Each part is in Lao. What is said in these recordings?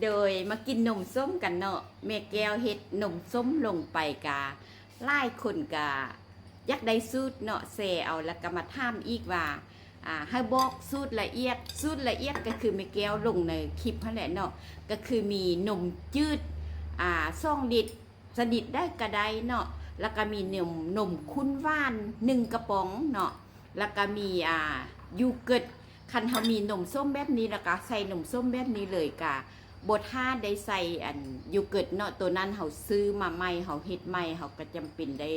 ໂດຍມາກິນນົມສົ້ມກັນເນາະ. ແມ່ແກ້ວເຮັດນົມສົ້ມລົງໄປກະ ຫຼາຍຄົນກະຢາກໄດ້ສູດເນາະ ແຊເອົາ ແລ້ວກະມາຖາມອີກວ່າ ອ່າ ໃຫ້ບອກສູດລະອຽດ. ສູດລະອຽດກະຄືແມ່ແກ້ວລົງໃນຄລິບຫັ້ນແຫຼະເນາະ ກະຄືມີນົມຈືດ ອ່າ ສອງລິດ ຊະນິດໃດກະໄດ້ເນາະ ແລ້ວກະມີນົມ ນົມຂຸ້ນຫວານໜຶ່ງກະປ໋ອງເນາະ ແລ້ວກະມີ ອ່າ ໂຢເກີດ. ຄັນເຮົາມີນົມສົ້ມແບບນີ້ ແລ້ວກະໃສ່ນົມສົ້ມແບບນີ້ເລີຍ ກະບໍ່ຖ້າໄດ້ໃສ່ອັນໂຢເກີດເນາະ. ໂຕນັ້ນເຮົາຊື້ມາໃໝ່ ເຮົາເຮັດໃໝ່ ເຮົາກະຈຳເປັນໄດ້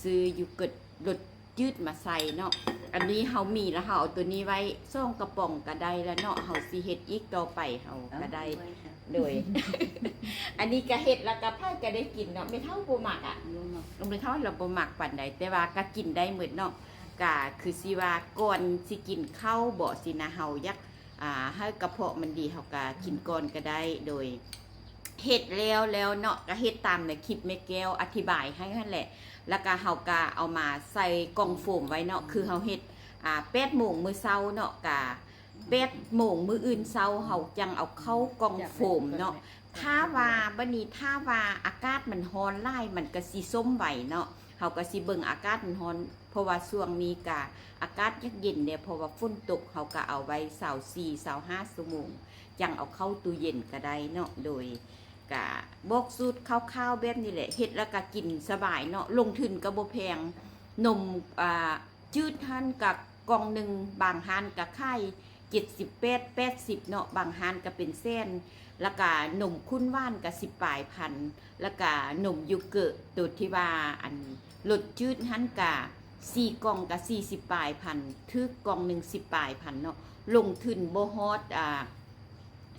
ຊື້ໂຢເກີດລົດຈືດມາໃສ່ເນາະ. ອັນນີ້ເຮົາມີແລ້ວ ເຮົາເອົາໂຕນີ້ໄວ້ສອງກະປ໋ອງກະໄດ້ລະເນາະ. ເຮົາຊິເຮັດອີກຕໍ່ໄປເຮົາກະໄດ້ ເອົາ ໂດຍ ອັນນີ້ກະເຮັດແລ້ວກະໃຜກະໄດ້ກິນເນາະ. ແມ່ເຖົ້າບໍ່ມັກອະ ບໍ່ມັກ ແມ່ເຖົ້າລາວບໍ່ມັກປານໃດ ແຕ່ວ່າກະກິນໄດ້ໝົດເນາະ. ກະຄືຊິວ່າກ່ອນຊິກິນເຂົ້າບໍຊິນະ ເຮົາຢາກ ອ່າ ໃຫ້ກະເພາະມັນດີ ເຮົາກະກິນກ່ອນກະໄດ້. ໂດຍເຮັດແລ້ວແລ້ວເນາະ ກະເຮັດຕາມໃນຄລິບແມ່ແກ້ວອະທິບາຍໃຫ້ຫັ້ນແຫຼະ ແລ້ວກະເຮົາກະເອົາມາໃສ່ກ່ອງໂຟມໄວ້ເນາະ. ຄືເຮົາເຮັດ ອ່າ ແປດໂມງມື້ເຊົ້າເນາະ ກະແປດໂມງມື້ອື່ນເຊົ້າ ເຮົາຈັ່ງເອົາເຂົ້າກ່ອງໂຟມເນາະ. ຖ້າວ່າ ບາດນີ້ຖ້າວ່າອາກາດມັນຮ້ອນຫຼາຍ ມັນກະຊິສົ້ມໄວເນາະ. ເຮົາກະຊິເບິ່ງອາກາດມັນຮ້ອນ ເພາະວ່າຊ່ວງນີ້ກະອາກາດຢາກເຢັນແດ່ ເພາະວ່າຝົນຕົກ. ເຮົາກະເອົາໄວ້ຊາວສີ່ ຊາວຫ້າຊົ່ວໂມງ ຈັ່ງເອົາເຂົ້າຕູ້ເຢັນກະໄດ້ເນາະ. ໂດຍກະບອກສູດຄ່າວໆແບບນີ້ແຫຼະ ເຮັດແລ້ວກະກິນສະບາຍເນາະ. ລົງທຶນກະບໍ່ແພງ ນົມ ອ່າ ຈືດຫັ້ນກະກ່ອງໜຶ່ງ ບາງຮ້ານກະຂາຍເຈັດສິບແປດ ແປດສິບເນາະ ບາງຮ້ານກະເປັນແສນ. ແລ້ວກະນົມຂຸ້ນຫວານກະສິບປາຍພັນ ແລ້ວກະນົມໂຢເກີດ ໂຕທີ່ວ່າອັນລົດຈືດຫັ້ນກະສີ່ກ່ອງກະສີ່ສິບປາຍພັນ ຖືກກ່ອງໜຶ່ງສິບປາຍພັນເນາະ. ລົງທຶນບໍ່ຮອດ ອ່າ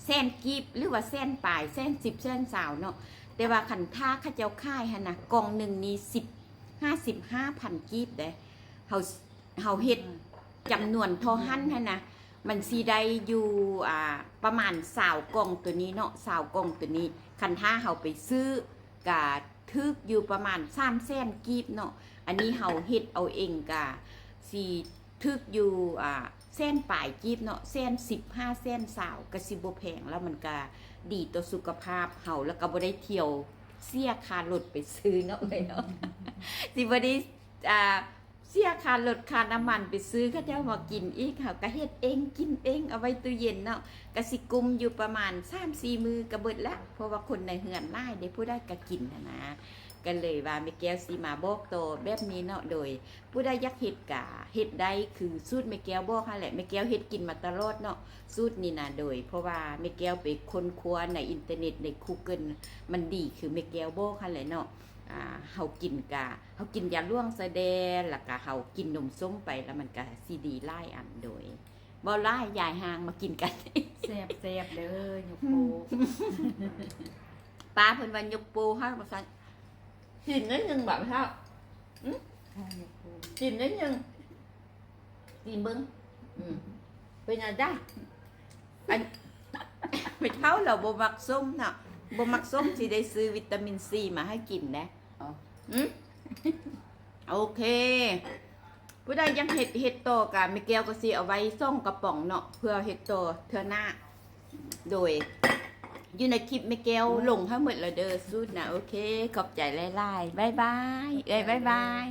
ແສນກີບ ຫຼືວ່າແສນປາຍ ແສນສິບ ແສນຊາວເນາະ. ແຕ່ວ່າຄັນຖ້າເຂົາເຈົ້າຂາຍຫັ້ນນະ ກ່ອງໜຶ່ງນີ້ສິບ ຫ້າສິບຫ້າພັນກີບເດ້. ເຮົາ ເຮົາເຮັດຈຳນວນທໍ່ຫັ້ນຫັ້ນນະ ມັນຊິໄດ້ຢູ່ ອ່າ ປະມານຊາວກ່ອງໂຕນີ້ເນາະ ຊາວກ່ອງໂຕນີ້. ຄັນຖ້າເຮົາໄປຊື້ກະຖືກຢູ່ປະມານສາມແສນກີບເນາະ. ອັນນີ້ເຮົາເຮັດເອົາເອງກະຊິຖືກຢູ່ ອ່າ ແສນປາຍກີບເນາະ ແສນສິບຫາແສນຊາວ ກະຊິບໍ່ແພງ ແລ້ວມັນກະດີຕໍ່ສຸຂະພາບເຮົາ ແລ້ວກະບໍ່ໄດ້ທ່ຽວເສຍຄ່າລົດໄປຊື້ເນາະ ເອີຍເນາະ ຊິບໍ່ໄດ້ ອ່າ ເສຍຄ່າລົດຄ່ານ້ຳມັນໄປຊື້ເຂົາເຈົ້າມາກິນອີກ. ເຮົາກະເຮັດເອງກິນເອງ ເອົາໄວ້ຕູ້ເຢັນເນາະ ກະຊິກຸ້ມຢູ່ປະມານສາມສີ່ມື້ກະເບິດລະ ເພາະວ່າຄົນໃນເຮືອນຫຼາຍເດ້ ຜູ້ໃດກະກິນຫັ້ນນະ. ກະເລີຍວ່າແມ່ແກ້ວຊິມາບອກຕໍ່ແບບນີ້ເນາະ. ໂດຍຜູ້ໃດຢາກເຮັດກະເຮັດໄດ້ ຄືສູດແມ່ແກ້ວບອກຫັ້ນແຫຼະ ແມ່ແກ້ວເຮັດກິນມາຕະຫຼອດເນາະ ສູດນີ້ນະ. ໂດຍເພາະວ່າແມ່ແກ້ວໄປຄົ້ນຄວ້າໃນອິນເຕີເນັດ ໃນກູເກີນ ມັນດີຄືແມ່ແກ້ວບອກຫັ້ນແຫຼະເນາະ. ອ່າ ເຮົາກິນກະ ເຮົາກິນຢາຫຼວງຊະແດ່ ແລ້ວກະເຮົາກິນນົມສົ້ມໄປ ແລ້ວມັນກະຊິດີຫຼາຍອັນ. ໂດຍບໍ່ຫຼາຍ ຢາຍຫ່າງມາກິນກັນ ແຊບໆເດີ ຍົກໂປ້ ປ້າເພິ່ນວ່າຍົກໂປ້ເຮົາວ່າຊັ້ນ. ກິນໜ້ອຍໜຶ່ງບາດເຮົາ ອື ກິນໜ້ອຍໜຶ່ງ ກິນເບິ່ງ ອື ເປັນແນວໃດ? ອັນ ແມ່ເຖົ້າລາວບໍ່ມັກສົ້ມເນາະ ບໍ່ມັກສົ້ມ ຊິໄດ້ຊື້ວິຕາມິນຊີມາໃຫ້ກິນເດ້. ອໍ ອື ໂອເຄ ຜູ້ໃດຢາກເຮັດ ເຮັດຕໍ່ກະ ແມ່ແກ້ວກະຊິເອົາໄວ້ສອງກະປ໋ອງເນາະ ເພື່ອເຮັດຕໍ່ເທື່ອໜ້າ. ໂດຍຢູ່ໃນຄລິບແມ່ແກ້ວລົງໃຫ້ໝົດແລ້ວເດີ ສູດນະ. ໂອເຄ ຂອບໃຈຫຼາຍໆ ບາຍບາຍ ເອື້ອຍ ບາຍບາຍ.